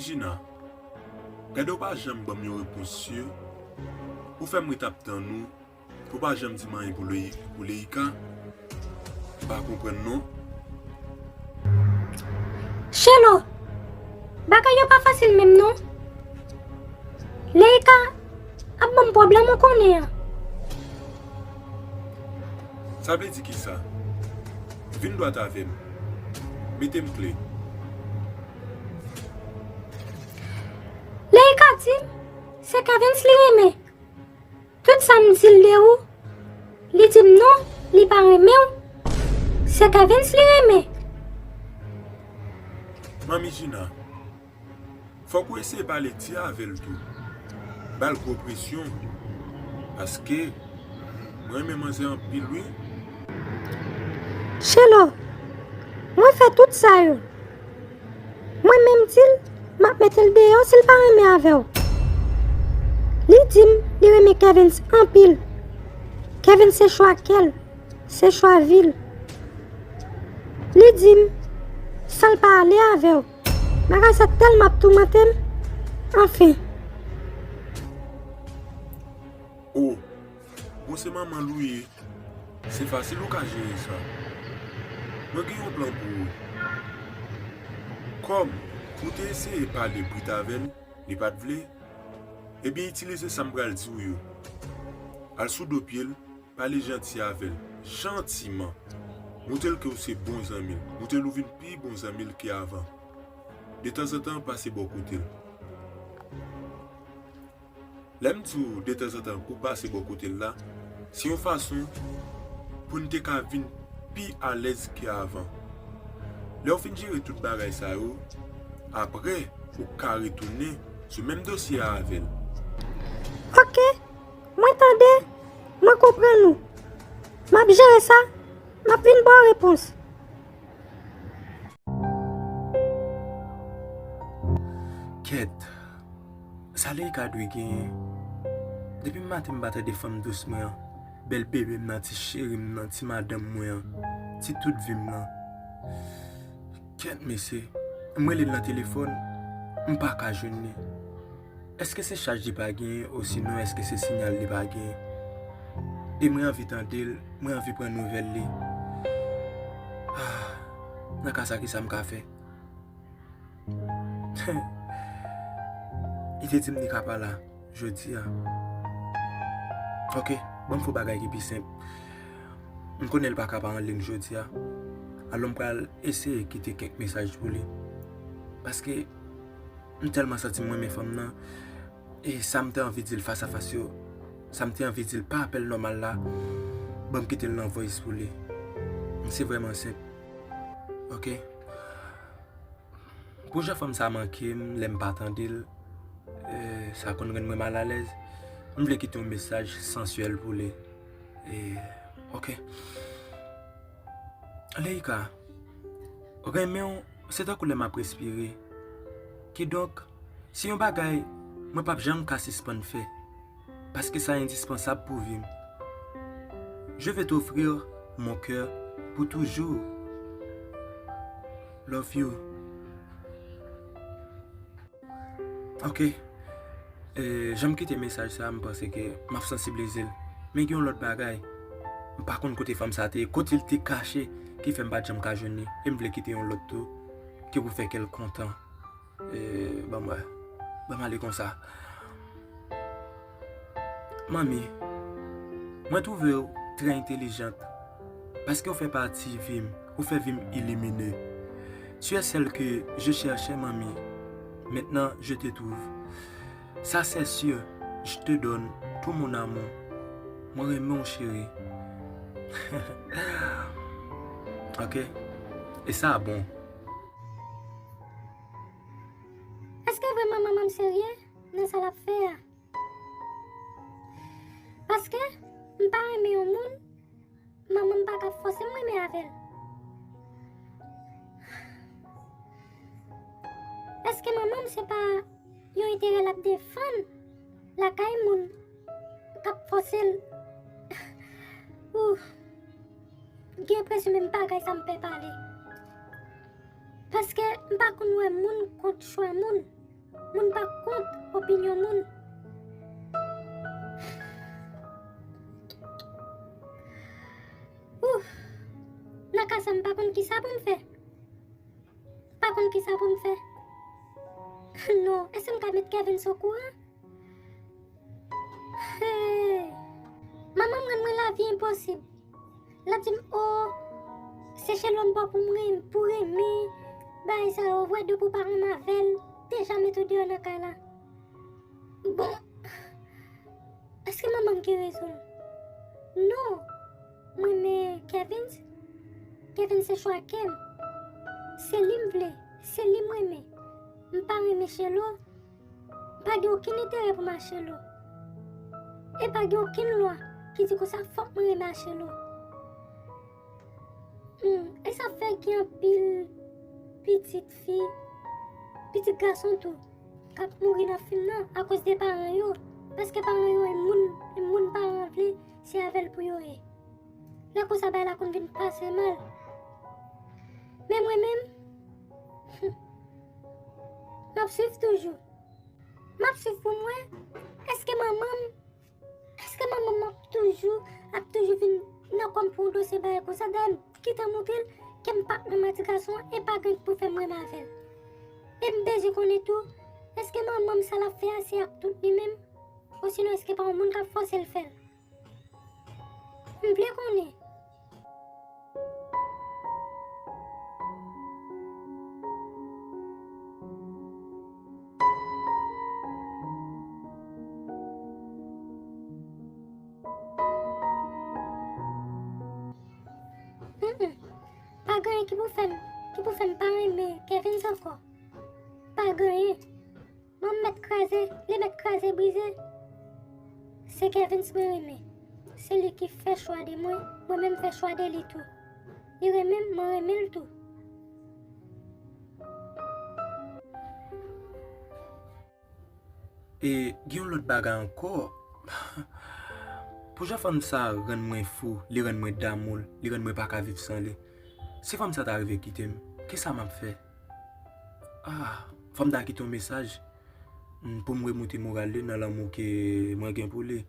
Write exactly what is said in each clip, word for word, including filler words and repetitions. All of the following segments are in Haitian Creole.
Jina, gade w pa janm ban m yon repons si, ou fè m ret ap tann ou, ou pa janm di m anyen pou Ley-, pou Leyika, m pa konprann non. Chelo, bagay yo pa fasil menm non. Leyika ap ban m pwoblèm ou konnen an. Sa vle di kisa? Vin dwat avè m. Mete m kle. Leyika di m se Kevens li renmen. Tout sa m di l de ou, li di m non, li pa renmen w. Se Kevens li renmen. Manmi Jina, fòk ou eseye pale di avè l tou. Ba l gwo presyon. Paske mwen renmen manzè anpil wi. Chelo, mwen fè tout sa yo. Mwen menm di l m ap mete l deyò si l pa renmen avè w. Li di m li renmen Kevens anpil. Kevens se chwa kè l, se chwa vi l. Li di m san l pa ale avè w. Bagay sa tèlman ap toumante m. Anfen. O, bon se manman l ou ye. Se fasil ou ka jere sa. Mwen gen yon plan pou ou. Kòm ou te eseye pale Brit avè l, li pa t vle, ebyen itilize sa m pral di w yo. Al sou do pye l, pale janti avè l, jantiman. Montre l ke w se bon zanmi l, montre l ou vin pi bon zanmi l ke avan. Detanzantan pase bò kote l. Lè m di w detanzantan pou w pase bò kote l la, se yon fason pou n te ka vin pi alèz ke avan. Lè w fin jere tout bagay sa yo, apre ou ka retounen sou menm dosye a avè l. Oke, mwen tande, mwen konprann ou. M ap jere sa, m ap vin ba w repons. Kèt, sa Leyika dwe genyen? Depi maten m pa tande fanm dous mwen an, bèl bebe m nan, ti cheri m nan, ti madanm mwen an, ti tout vi m nan. Kèt mesye, m rele l nan telefòn, m pa ka jwenn li. Èske se chaj li pa genyen osinon èske se siyal li pa genyen? E mwen anvi tande l, mwen anvi pran nouvèl li. Ah, nan ka sa kisa m ka fè? Li te di m li ka pa la jodi a. Oke, ban m fè yon bagay ki pi senp. M konnen l pa ka pa anliy jodi a. Alò m pral eseye kite kèk mesaj pou li. Paske m tèlman santi m renmen fanm nan. E sa m te anvi di l fas a fas yo, sa m te anvi di l pa apèl nòmal la, ban m kite l nan voice pou li. Se vrèman senp. Oke. Pou jan fanm sa manke m lè m pa tande l, eh, sa konn rann mwen malalèz. M vle kite yon mesaj sansyèl pou li. E, oke. Leyika, renmen w se tankou lè m ap respire. Kidonk, se yon bagay mwen p ap janm ka sispann fè. Paske sa endispansab pou vi m. Je vais t'offrir mon cœur pour toujours. Love you. Ok. E, jan m kite mesaj sa, m panse ke m ap sansibilize l. Men gen yon lòt bagay. M pa konn kote fanm sa te ye, kote l te kache, ki fè m pa t janm ka jwenn li. E m vle kite yon lòt tou, ki pou fè kè l kontan. E, ban m wè. Ban m ale konsa. Manmi, mwen twouve w trè entelijant, paske w fè pati vi m, ou fè vi m ilimine. Tu es celle que je cherchais, manmi. Maintenant, je te trouve. Ça, c'est sûr, je te donne tout mon amour. Mwen renmen w, cheri. Ok? E sa bon. Èske vrèman manman m serye nan sa l ap fè a? Paske m pa renmen yon moun, manman m pa ka fòse m renmen avè l. Èske manman m se pa yon enterè l ap defann lakay moun k ap fòse l? Ou gen enpresyon menm bagay sa m pè pale. Paske m pa konn wè moun kont chwa moun. Moun pa kont opinyon moun. Ouf! Nan ka sa, m pa konn kisa pou m fè. M pa konn kisa pou m fè. Non, èske m ka met Kevin okouran? Hey! Manman m rann mwen lavi enposib. L ap di m, "O, se Chelo m ba w pou m ren-, pou renmen, bagay sa yo, vwè depi w pa renmen avè l, deja mete w deyò nan kay la." Bon, èske manman m gen rezon? Non, mwen renmen Kevin. Kevin se chwa kè m. Se li m vle, se li m renmen. M pa renmen Chelo. Pa gen okenn enterè pou m ak Chelo. E pa gen okenn lwa ki di konsa fòk mwen renmen ak Chelo. Hmm, e sa fè gen anpil pitit fi, pitit gason tou, k ap mouri nan fim nan akoz de paran yo. Paske paran yo e moun, e moun paran vle, se avè l pou yo ye. Lè konsa bagay la konn vin pase mal. Men mwen menm, m ap swiv toujou. M ap swiv pou m wè, èske manman m, èske manman m ap toujou, ap toujou vin nan kò m pou yon dosye bagay konsa? Dayè m gentan montre l ke m pa renmen ti gason an e pa gen pou fè m renmen avè l. E m bezwen konnen tou, èske manman m sa l ap fè a se ak tout li menm? Osinon èske pa yon moun k ap fòse l fè l? M vle konnen. Mm-mm. Pa gen anyen ki pou fè m, ki pou fè m pa renmen Kevin ankò. Pa gen anyen. Mwen m mèt kraze, li mèt kraze brize. Se Kevin mwen renmen. Se li ki fè chwa de mwen, mwen menm fè chwa de li tou. Li renmen m, mwen renmen l tou. E gen yon lòt bagay ankò. Pou jan fanm sa rann mwen fou, li rann mwen damou l, li rann mwen pa ka viv san li. Si fanm sa ta rive kite m, kisa m ap fè? Ah, fò m ta kite yon mesaj, mm, pou m remoute moral li nan lanmou ke mwen gen pou li.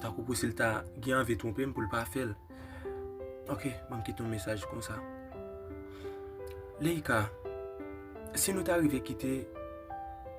Tankou pou si l ta gen anvi twonpe m pou l pa fè l. Ok, ban m kite yon mesaj konsa. Leïka, si nou ta rive kite,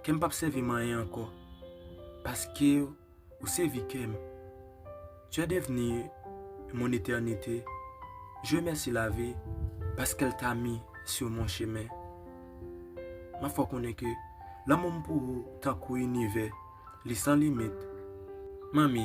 kè m p ap sèvi m anyen ankò. Paske ou se vi kè m. Tu es devenu mon éternité. Je remercie la vie parce qu'elle t'a mis sur mon chemin. M ap fè w konnen ke lanmou m pou ou tankou inivè, li san limit. Manmi,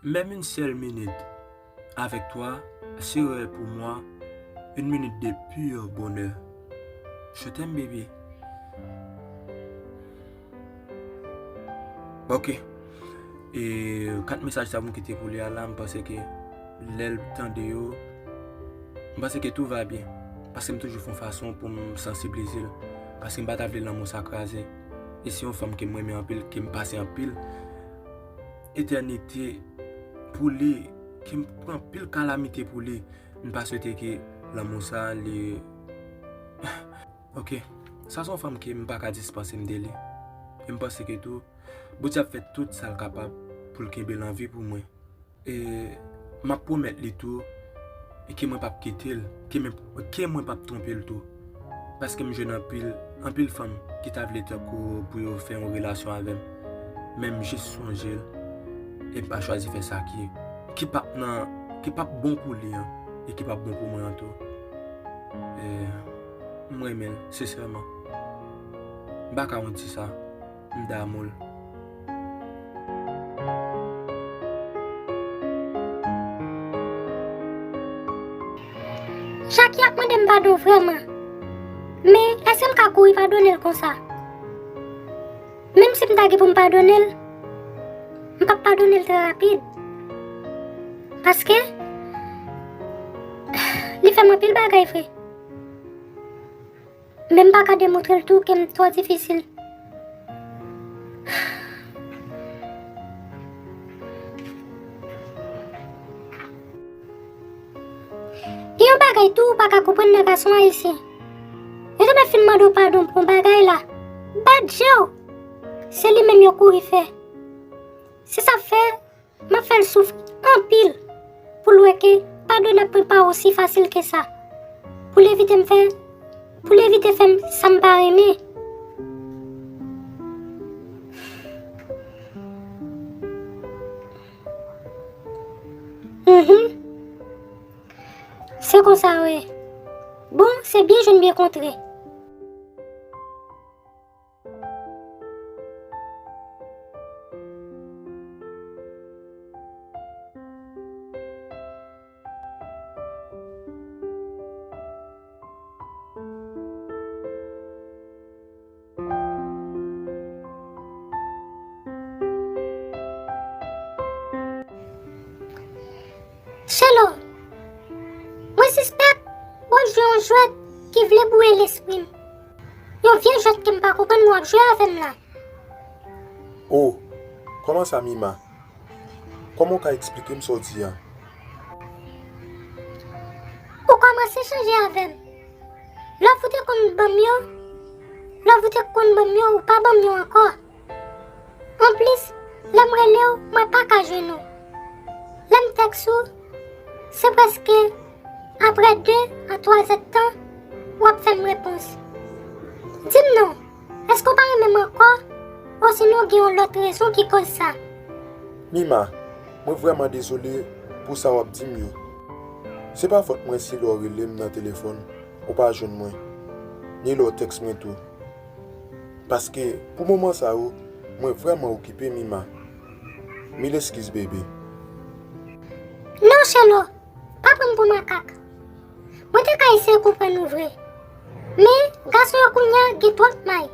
même une seule minute avec toi serait pour moi une minute de pur bonheur. Je t'aime, baby. Ok. E kat mesaj sa pou m kite pou li a la, m panse ke lè l tande yo, m panse ke tout va byen. Paske m toujou fè yon fason pou m sansiblize l. Paske m pa ta vle lanmou sa kraze. E se yon fanm ke m renmen anpil, ke m pase anpil etènite pou li, ke m pran anpil kalamite pou li. M pa swete ke lanmou sa li Ok, sa se yon fanm ke m pa ka dispanse m de li. E m panse ke tou, Bondye ap fè tout sa l kapab pou l kenbe l an vi pou mwen. E m ap pwomèt li tou ke mwen p ap kite l, ke mwen, ke mwen p ap twonpe l tou. Paske m jwenn anpil, anpil fanm ki ta vle tankou pou yo fè yon relasyon avè m. Men m jis sonje l e m pa chwazi fè sa ki, ki p ap nan, ki p ap bon pou li an, e ki p ap bon pou mwen an tou. E, m renmen l, sensèman. M pa ka wont di sa. M damou l. Jackie ap mande m padon vrèman. Men, èske m ka kouri padone l konsa? Menm si m ta gen pou m padone l, m p ap padone l trè rapid. Paske, li fè m anpil bagay vre. Men m pa ka demontre l tou ke m twò difisil. Gen yon bagay tou ou pa ka konprann nan gason ayisyen. Yo te mèt fin mande w padon pou yon bagay la. Bad Joe, se li menm yo kouri fè. Se sa k fè m ap fè l soufri anpil pou l wè ke padone ap pran pa osi fasil ke sa. Pou l evite m fè, pou l evite fè m sa m pa renmen. Mhm. Se konsa w ye. Bon, se byen jwenn byen kontre. Chelo, mwen sispèk w ap jwe yon jwèt ki vle bwouye lespri m. Yon vye jwèt ke m pa konprann w ap jwe avè m la. Oh, kòman sa, Mima? Kòman w ka eksplike m sa w di a? Ou kòmanse chanje avè m. Love ou te konn ban m yo, love ou te konn ban m yo, ou pa ban m yo ankò. Anplis, lè m rele w, mwen pa ka jwenn ou. Lè m tèks ou, se prèske apre de a twa zèdtan w ap fè m repons. Di m non, èske w pa renmen m ankò, osinon gen yon lòt rezon ki koz sa? Mima, mwen vrèman dezole pou sa w ap di m yo. Se pa fòt mwen si lè w rele m nan telefòn, ou pa jwenn mwen, ni lè w tèks mwen tou. Paske, pou moman sa yo, mwen vrèman okipe, Mima. Mil eskiz, bebe. Non, Chelo, pa pran m pou makak. Mwen te ka eseye konprann ou vre. Men, gason yo kounye a gen twòp may.